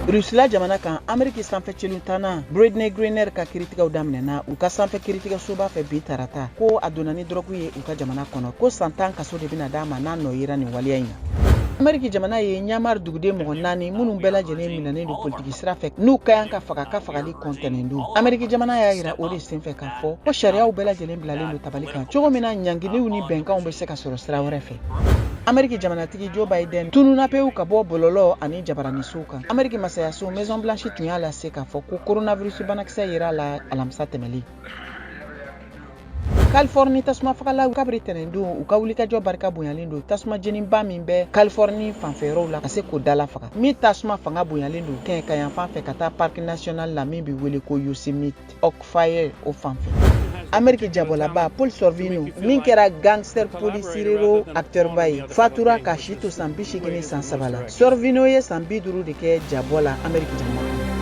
Rusila jamana kan, Ameriki sanfɛ celu tanna Brittney Griner ka kiritigɛw daminɛna u ka sanfɛ kiritigɛsoba fɛ bi tarata, ko a donna ni dɔrɔgu ye u ka jamana kɔnɔ, ko san 10 kaso de bɛna d'a ma n'a nɔ yera nin waleya in na. Ameriki jamana ye Myanmar duguden mɔgɔ naani minnu bɛɛ lajɛlen minɛnen don politiki sira fɛ, n'u ka kan ka faga, ka fagali kɔn tɛnɛn don. Ameriki jamana y'a yira o de senfɛ k'a fɔ ko sariyaw bɛɛ lajɛlen bilalen don tabali kan cogo min na, ɲangiliw ni bɛnkanw bɛ se ka sɔrɔ sira wɛrɛ fɛ. Ameriki jamanatigi Joe Biden tununa pewu ka bɔ bɔlɔlɔ ani jabaranisow kan. Ameriki masayaso Maison Blanche tun y'a lase k'a fɔ ko coronavirus banakisɛ yera la alamisa tɛmɛlen. Californie tasumafagalaw, kabiri tɛnɛndon, u ka wulikajɔ barika bonyalen don tasuma jeniba min bɛ Californie fanfɛyɔrɔw la, ka se k'o dala faga, min tasuma fanga bonyalen don kɛɲɛka yanfan fɛ ka taa parc national la min bɛ wele ko Yosemite Oak Fire o fanfɛ. Ameriki jabɔlaba Paul Sorvino, min kɛra Gangster Police Hero acteur ba ye, fatura ka si to san 83 la. Sorvino ye san 50 de kɛ jabɔ la Ameriki jamana kɔnɔ.